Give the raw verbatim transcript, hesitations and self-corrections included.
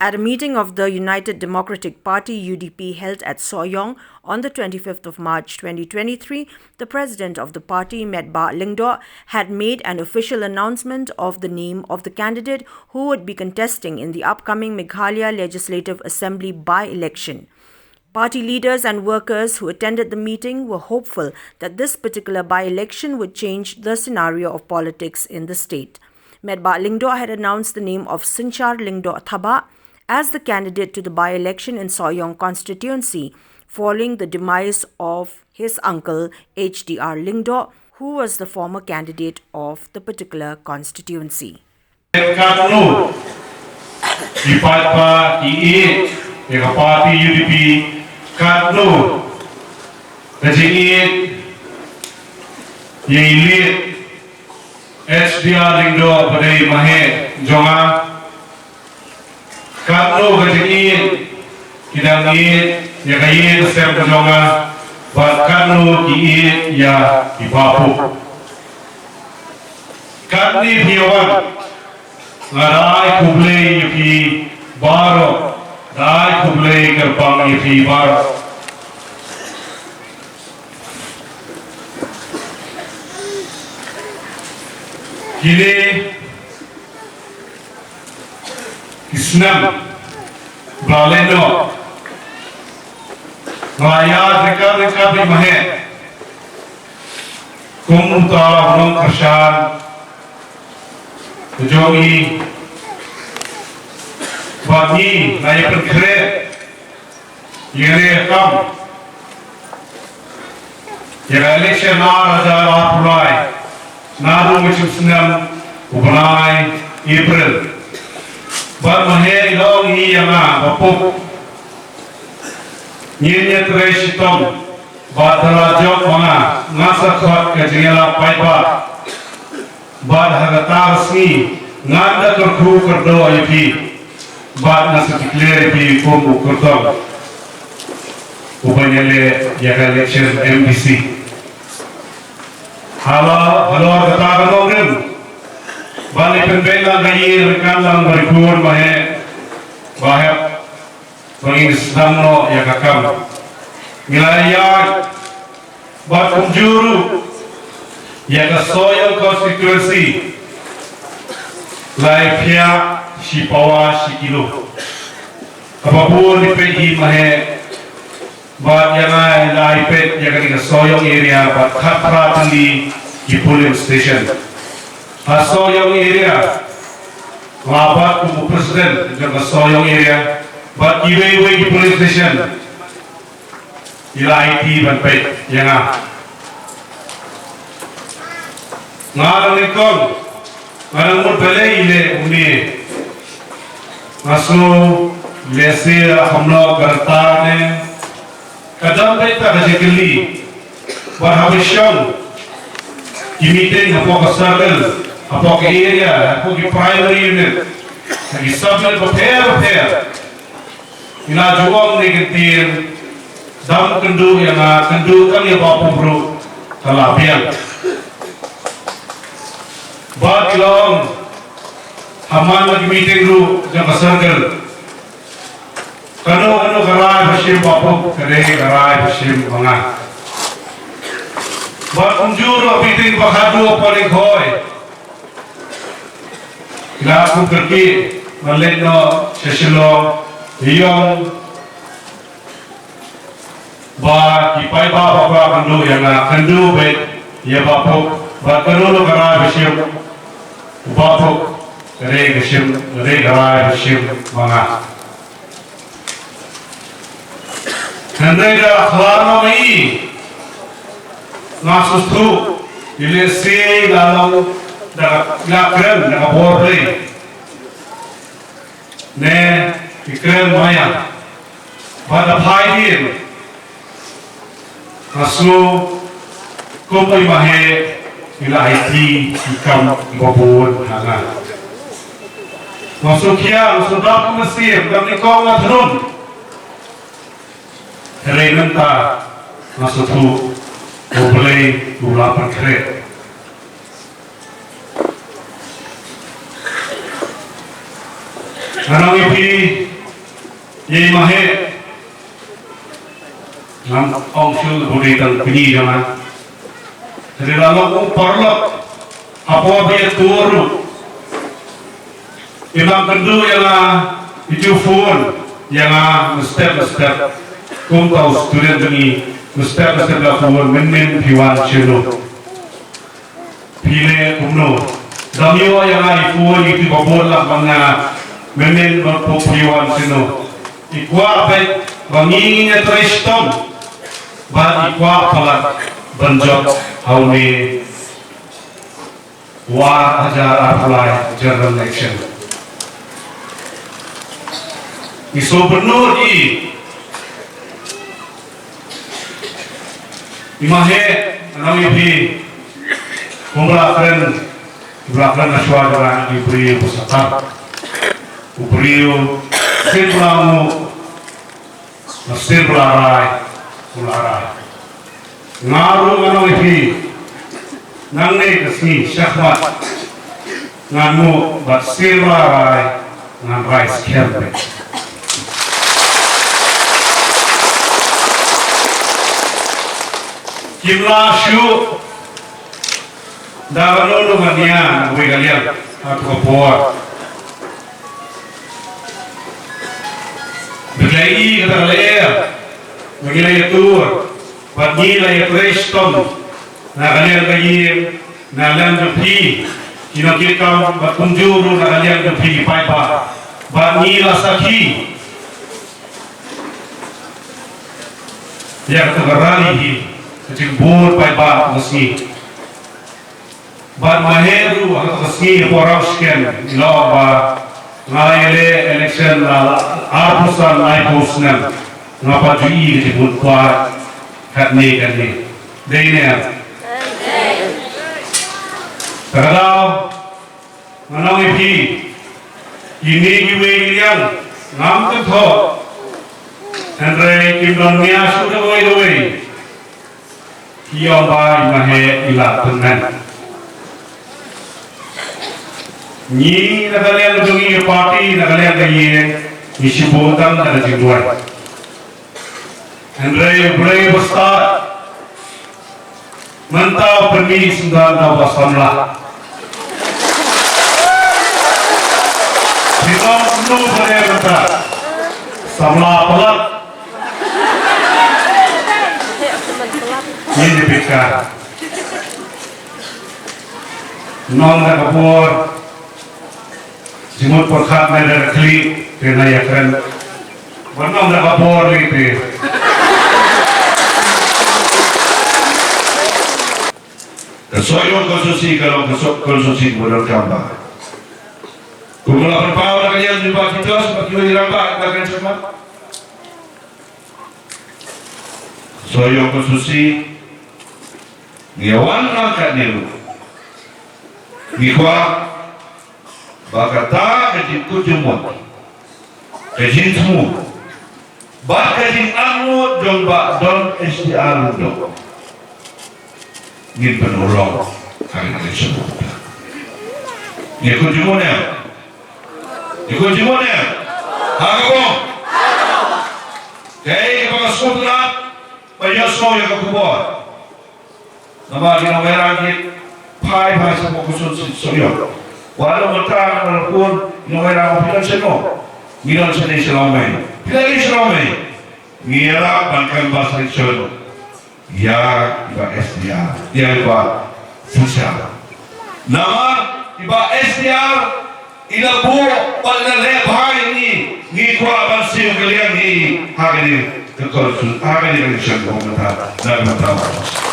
At a meeting of the United Democratic Party, U D P, held at Sohiong on the twenty-fifth of March twenty twenty-three, the president of the party, Metbah Lyngdoh, had made an official announcement of the name of the candidate who would be contesting in the upcoming Meghalaya Legislative Assembly by-election. Party leaders and workers who attended the meeting were hopeful that this particular by-election would change the scenario of politics in the state. Metbah Lyngdoh had announced the name of Synshar Lyngdoh Thabah as the candidate to the by-election in Sohiong constituency following the demise of his uncle H D R Lyngdoh, who was the former candidate of the particular constituency. Katno ki paidbah ki ïeit ïa ka party U D P, katno ka jingïeit ïa i late H D R Lyngdoh ba dei maheh jong nga, katno ka jingïeit ki dang ïeit ïa ka ïing ka sem ka jong nga, bad katno ki ïeit ïa i Bah Puk. Katne phi wan, nga da ai khublei ïa phi baroh, da ai khublei kyrpang ïa phi baroh. Kine ki snem ba la leit noh, nga la ïaid ryngkat ryngkat bad i Maheh kum uta u nongkyrshan jong ngi, bad ngi la ïa pynkhreh ïa kane ka kam ïa ka election ar hajar arphew lai, naduh mynshwa snem u bnai April. Bad Maheh i la ong hi ïa nga, Bah Puk, ngin ïatrei shitom, bad da la jop ma nga, nga sa khot ka jingïalap paidbah. Bad ha kata ka sngi ngan da kyrkhu kyrdoh ïa phi, bad ngan sa declare ïa phi kum u kyrtong uba ïaleh ïa ka election M D C. Halor, halor kata ka nongrim, ba la pynbeit lang ka ïing ryngkat lang bad i khun Maheh, ba hap ba ngin sdang noh ïa ka kam. Ngi la ïaid bad kumjuh ruh ïa ka Sohiong constituency, la ïa phiah shi pawa shi kilo. Kaba bun i peit hi Maheh, bad ïa nga la ïa peit ïa kane ka Sohiong area bad khatphra tylli ki polling station. Ha Sohiong area, nga bat kum u president jong ka Sohiong area, bad kiwei kiwei ki polling station, i la aiti ban peit ïa nga. Nga dang nyngkong, nga dang mut balei i leh une. Nga sngew lehse kumno ka rta ne. Ka dang beit ta ka jingkylli. Bad haba shong ki meeting hapoh ka circle, hapoh ka area, hapoh ki primary unit, ha ki sub unit bapher bapher, ngi la ju ong ne kyntien, dang kynduh ïa nga, kynduh tang ïa Bah Puk ruh ka la biang. Bad ki la ong ha man la ki meeting ruh jong ka circle, kano kano ka rai ba shim Bah Puk, ka dei ka rai ba shim ma nga. Bad kumjuh ruh ha meeting ba khadduh ha Pdeng Khoi, la kum kyrkieh ban leit noh sha Shillong, ïa ong ba ki paidbah ba kwah kynduh ïa nga, kynduh beit ïa Bah Puk, bad kano kano ka rai ba shim Bah Puk, ka dei ka shim, ka dei ka rai ba shim ma nga. Hynrei da la khlad noh ma i, nga sngewthuh ïa lehse i la long da ka, i la kren da ka bor Blei, ne i kren ma ïa. Bad da phai dien, nga sngew kum i Maheh i la aiti ki kam kiba bun ha nga. Nga sngewkhia, nga sngewdap kum ka siem, dang nyngkong nga thnum. Hynrei mynta nga sngewthuh U Blei u la pynkhreh. Nga ong ïa phi, Ïa i Maheh, ngam ong shuh ba dei tang kñi jong nga. Hynrei la long u paralok hapoh ba ïatur ruh. I nang kynduh ïa nga, i ju phone ïa nga mynstep mynstep. Kumta u student jong ngi mynstep mynstep la phone, mynnin phi wan shano. Phi leh kumno? Dang ïoh ïa nga i phone ïa kito ba bun lah ban nga mynnin ba phi wan shano. I kwah beit ba ngi ngin ïatrei shitom bad i kwah palat ban jop ha une u ar hajar arphew lai general election. Ngi sngewbynnud ïa i I Maheh, ngan ong ïa phi, kumba la kren, kumba la kren na shuwa jong nga, i briew ba satar. U briew, sien ba la nguh, sien ba la rai, u la rai. Nga ruh ngan ong ïa phi, nangne ka sngi shakhmat, ngan nguh bad sien ba la rai, ngan rai skhem beit. Kim lah shuh da kano kano ka nia na kawei ka liang ha kato ka por. Bad la i kata ka lyer ba ngi la ïatur bad ngi la ïatrei shitom na ka liang ka ïing, na liang jong phi ki nongkitkam bad kumjuh ruh na ka liang jong phi ki paidbah. Bad ngi la sakhi ïa kata ka rally hi, ka jingbun paidbah ka sngi. Bad Maheh ruh ha kata ka sngi hapoh Rawshken i la ong ba nga la ïaleh election la arphew san laiphew snem. Nga pat ju i ka jingbun paidbah katne katne. Dei ne em? Te ka daw ngan ong ïa phi, kine kiwei ki liang ngam kynthoh. Hynrei kim don nia shuh da kawei da kawei. Ki ong ba i Maheh i la tymmen. Ngi na ka liang jong ngi ka party, na ka liang ka ïing, ngi shu buh tang da ka jingduwai. Hynrei U Blei uba stad, mynta u pynmih syndon da uba samla. Phi ong kumno ba dei mynta? Samla palat. Ngi ni pika. Nong da ka por. Jingmut pyrkhat ne da ka khlieh te na ïakren. Ba nong da ka por lei te. Ka Sohiong constituency ka long ka soh constituency ba donkam ba. Kumba la pynpaw da ka liang jong i Bah Titos bad kiwei ki rangbah kiba kren shakhmat. Sohiong constituency ngi ïa wan lang katne ruh. Ngi kwah ba kata ka jingkut jingmut, ka jingthmu bad ka jingangnud jong Bah Don S D R Lyngdoh ngin pynurlong ha ka election. Ngi kut jingmut ne em? Ngi kut jingmut ne em? Ha ka bom. Kaei kaba nga sngewtynnat ba ïohsngew ïa ka khubor. Namar ki nongwei rang ki phai phai shapoh ka constituency Sohiong. Wat la mynta nga la phone, ki nongwei rang, phi don shano? Ngi don shane sha Lawmei. Phi la ïohi sha Lawmei? Ngi ïarap ban canvass election ïa i Bah S D R, ïa i Bah Shisha. Namar i Bah S D R i la buh bad i la leh bha ïa ngi, ngi kwah ban siew kylliang ïa i ha kane ka constituency, ha kane ka election kaba mynta, na ka bynta.